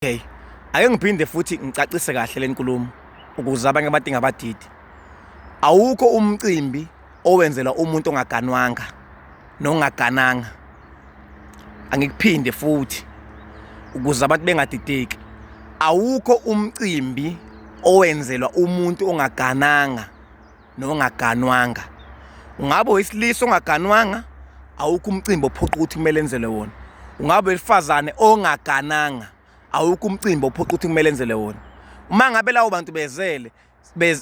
Okay. Ake ngiphinde futhi ngicacise kahle lenkulumo ukuze abanye abantu ingabadidi. Awukho umcimbi owenzela umuntu ongaganwanga nongagananga. Angikuphinde futhi ukuze abantu bengadideki. Awukho umcimbi owenzelwa umuntu ongagananga nongaganwanga. Ungabe owesilisa ongaganwanga, awukho umcimbi ophoqa ukuthi kumele enzelwe wona. Ungabe wesifazane ongagananga, awukho umcimbi ophoqa ukuthi kumele enzelwe wona. Uma ngabe labo bantu bezele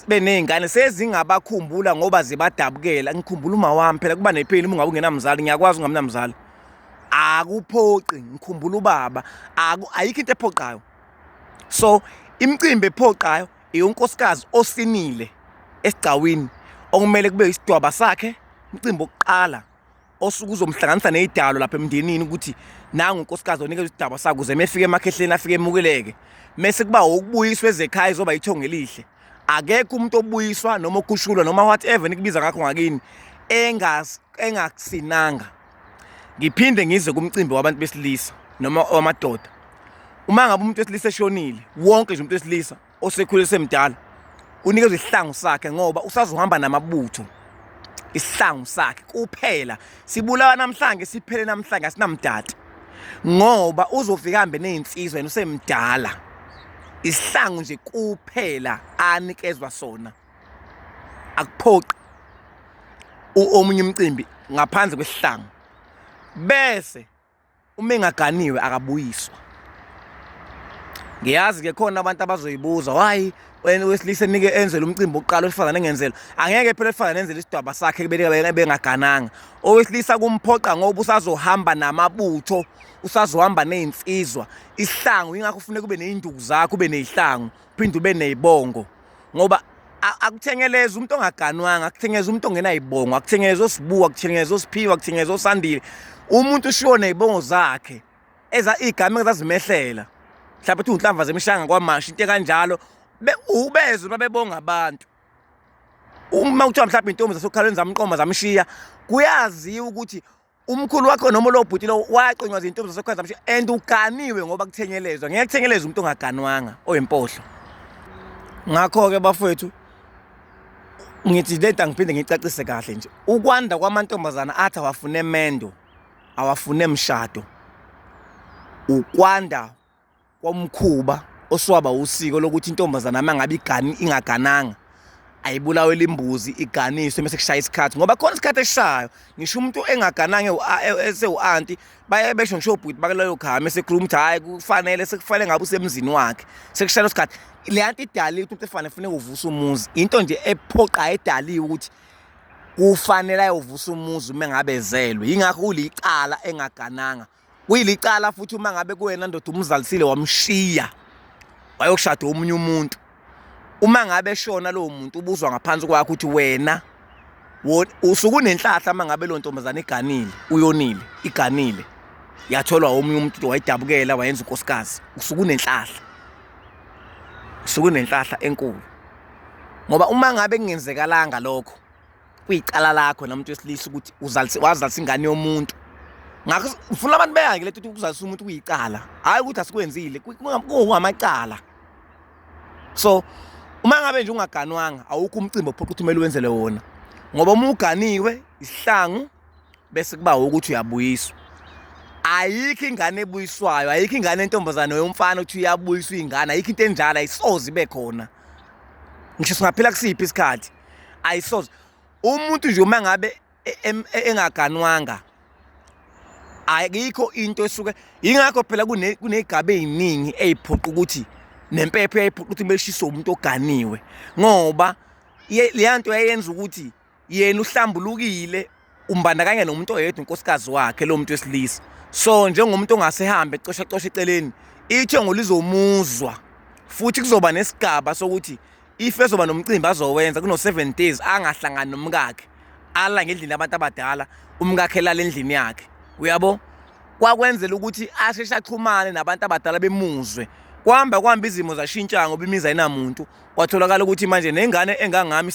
beney'ngane sezingabakhumbula ngoba zibadabukela. Ngikhumbula uma wami phela kuba nephini uma ungabe ungenamzali, ngiyakwazi ungabi namzali. Akuphoqi, ngikhumbula ubaba, ayikho into ephoqayo. So imicimbi ephoqayo unkosikazi osinile esigcawini okumele kube isidwaba sakhe umcimbi wokuqala osuke uzomhlanganisa nezidalo lapha emndenini ukuthi nangu unkosikazi onikeza isidaba sakhe ukuze mefike emakhehleni afike emukeleke mese kuba ukubuyiswa ezekhaya izoba ithongo elihle. Akekho umuntu obuyiswa noma okhushulwa noma whatever nikubiza ngakho ngakini engakusinanga. Ngiphinde ngize kumcimbi wabantu besilisa noma wamadoda. Uma ngabe umuntu wesilisa eshonile, wonke nje umuntu wesilisa osekhulile semdala unikezwe isihlangu sakhe ngoba usazohamba namabutho. Isihlangu sakhe kuphela sibulawa namhlanje siphele namhlanje asinamdati ngoba uzofika hambe nezinsizwa yena usemdala. Isihlangu nje kuphela anikezwa sona, akuphoqi omunye umcimbi ngaphandle kwesihlangu. Bese uma engaganiwe akabuyiswa. Ngiyazi ke khona abantu abazoyibuza why wena wesilisa enike enzele umcimbi wokuqala owesifazane engenzela. Angeke phela owesifazane enzele isidwaba sakhe bengagananga. Owesilisa kumphoqa ngoba usazohamba namabutho, usazohamba nezinsizwa. Isihlangu ingakho kufuneka ube nezinduku zakho, ube nezihlangu, uphinde ube nezibongo. Ngoba akuthengelezi umuntu ongaganwanga, akuthengelezi umuntu ongenayibongo, akuthengelezi osibuka, akuthengelezi osiphiwa, akuthengelezi osandile. Umuntu ushiwo nezibongo zakhe eza igama ezazimehlela. Mhlawumbe uthi unhlamva zemishanga kwamasha into kanjalo ubezwe babebonga abantu. Uma kuthiwa mhlawumbe intombi zasokhalweni zamqoma zamshiya, kuyaziwa ukuthi umkhulu wakho noma lo bhuti lo waqonywa izintombi zasekhaya zamshiya and uganiwe ngoba kuthengelezwa. Ngeke kuthengelezwe umuntu ongaganwanga oyimpohlo. Ngakho-ke bafowethu ngithi lento angiphinde ngicacise kahle nje. Ukwanda kwamantombazana athi awafune mendo, awafune mshado, ukwanda komkhuba oswaba usiko lokuthi intombazana uma ngabe igani ingagananga ayibulawele imbuzi iganiswe mase kushaya isikhathi, ngoba khona isikhathi esishayo ngisho umuntu engagananga esewu-anti baye besho ngisho obhuti bakuleyo khaya mese khuluma ukuthi hhayi kufanele sekufanele ngabe usemzini wakhe sekushaya isikhathi. Le anti idaliwe ukuthi umuntu efanele funeka uvuse umuzi, into nje ephoqayo edaliwe ukuthi kufanele ayovusa umuzi uma ngabe ezelwe, yingakho kulicala engagananga. Kuyilicala futhi uma ngabe kuwena ndoda umzalisile wamshiya wayokushada omunye umuntu. Uma ngabe eshona lowo muntu ubuzwa ngaphansi kwakho ukuthi wena usuke unenhlahla uma ngabe leyo ntombazane iganile, uyonile, iganile yatholwa omunye umuntu wayidabukela wayenza unkosikazi, usuke unenhlahla, usuke unenhlahla enkulu. Ngoba uma ngabe kungenzekalanga lokho kuyicala lakho namuntu wesilisa ukuthi uzalise wazalisa ingane yomuntu. Ngakho ngifuna abantu beyake lethu ukuthi ukuzalisa umuntu kuyicala, hhayi ukuthi asikwenzile, kungamacala. So uma ngabe nje ungaganwanga awukho umcimbi ophoqa ukuthi kumele wenzele wona, ngoba uma uganiwe isihlangu bese kuba ukuthi uyabuyiswa. Ayikho ingane ebuyiswayo, ayikho ingane entombazane yomfana ukuthi uyabuyiswa ingane, ayikho into enjalo, ayisoze ibe khona. Ngisho singaphila kusiphi isikhathi ayisoze. Umuntu nje uma ngabe engaganwanga ayikho into esuke, yingakho phela kuney'gaba ey'ningi ey'phoqa ukuthi nempepho eyayiphoqa ukuthi kumele ishiswe umuntu oganiwe, ngoba leya nto yayenza ukuthi yena uhlambulukile umbandakanya nomuntu oyedwa unkosikazi wakhe lo muntu wesilisa. So njengomuntu ongase ehambe ecosha cosha eceleni, ithongo lizomuzwa futhi kuzoba nesigaba sokuthi if ezoba nomcimbi azowenza kuno-7 days angahlangani nomkakhe, ala ngendlini yabantu abadala, umkakhe elala endlini yakhe. Uyabo? Kwakwenzela ukuthi asheshe axhumane nabantu abadala bemuzwe. Kwahamba kwahamba izimo zashintsha ngoba imizi ayinamuntu, kwatholakala ukuthi manje nengane engangami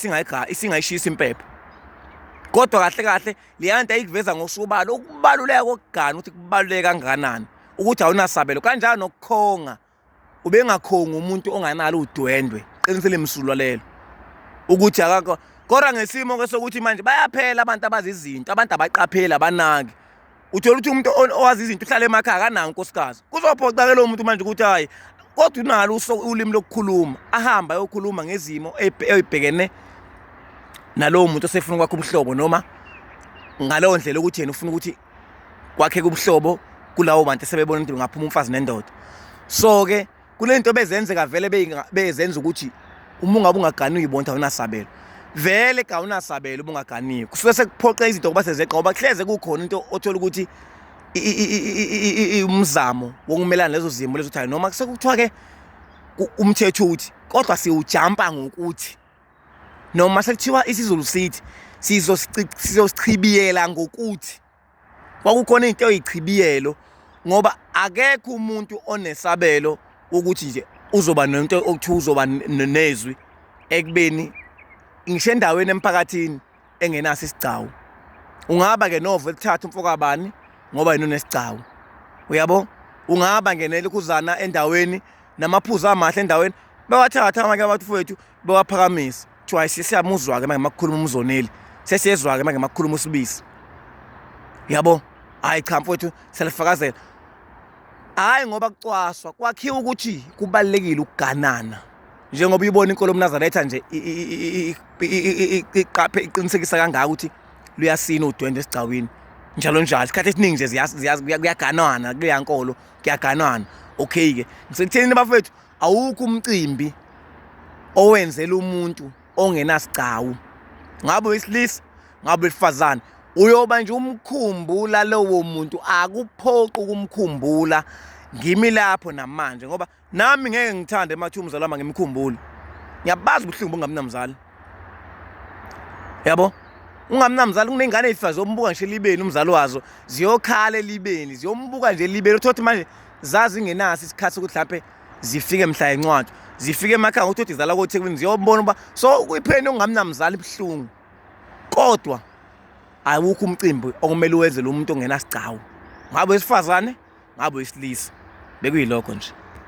isingayishisa impepho. Kodwa kahle kahle leya nto ayikuveza ngosobala ukubaluleka kokugana ukuthi kubaluleke kangakanani, ukuthi awunasabelo kanjalo nokukhonga. Ubengakhongi umuntu onganalo udwendwe, qiniso elimsulwa lelo. Ukuthi akakho kodwa ngesimo ke sokuthi manje bayaphela abantu abazi izinto, abantu abaqapheli abanaki. Uthola ukuthi umuntu owazi izinto uhlala emakhaya akanawo unkosikazi. Kuzophoqa ke lo muntu manje ukuthi hayi kodwa unalo ulimi lokukhuluma, ahambe ayokhuluma ngezimo ey'bhekene nalowo muntu osefuna ukwakha ubuhlobo noma ngaleyo ndlela ukuthi yena ufuna ukuthi kwakheke ubuhlobo kulawo bantu esebebona ukuthi ngaphuma umfazi nendoda. So-ke kunento bezenzeka vele bezenza ukuthi uma ungabe ungaganiwe uyibona ukuthi awunasabelo. Vele kawunasabelo uma ungaganiwe. Kusuke sekuphoqa izinto ukuba sezeqa ngoba kuhleze kukhona into othola ukuthi umzamo wokumelana lezo zimo lezo ukuthi noma sekuthiwa-ke umthetho uthi kodwa siwujampa ngokuthi noma sekuthiwa isiZulu sithi sizosichibiyela ngokuthi kwakukhona into eyichibiyelo ngoba akekho umuntu onesabelo ukuthi nje uzoba nento okuthiwa uzoba nezwi ekubeni ngisho endaweni emphakathini engenaso isigcawu. Ungaba ke novo elithatha umfokabani ngoba yena unesigcawu. Uyabo? Ungaba ngenela ukuzana endaweni namaphuzu amahle endaweni bewathatha amanye abantu mfowethu bewaphakamisa. Kuthiwa sesiyamuzwa-ke manje makukhuluma umzoneli. Sesiyezwa-ke manje makukhuluma usibisi. Uyabo? Hhayi cha mfowethu siyalifakazela. Hhayi ngoba kucwaswa kwakhiwa ukuthi kubalulekile ukuganana. Njengoba uyibona inkolo yobuNazaretha nje iqaphe iqinisekisa kangaka ukuthi luyasina udwendwe esigcawini njalo njalo. Isikhathi esiningi nje kuyaganwana kuleya nkolo kuyaganwana. Okay-ke ngisekutheni bafethu awukho umcimbi owenzela umuntu ongenasigcawu ngabe wesilisa ngabe wesifazane uyoba nje umkhumbula lowo muntu akuphoqi ukumkhumbula ngimi lapho namanje ngoba nami ngeke ngithande mathi umzali wami ngimkhumbule ngiyabazi ubuhlungu bungamnamzali yabo ungamnamzali kuney'ngane ey'fa ziyombuka ngisho elibeni umzali wazo ziyokhala elibeni ziyombuka nje elibeni uthole ukuthi manje zazingenaso isikhathi sokuthi hlampe zifike mhla encwadi zifike emakhaya ukuthi uthi zala koThekwini ziyobona uba so kuyipheni ongamnamzali ibuhlungu kodwa awukho umcimbi okumele uwenzele umuntu ongenasigcawu ngabe wesifazane ngabe wesilisa bekuyilokho nje.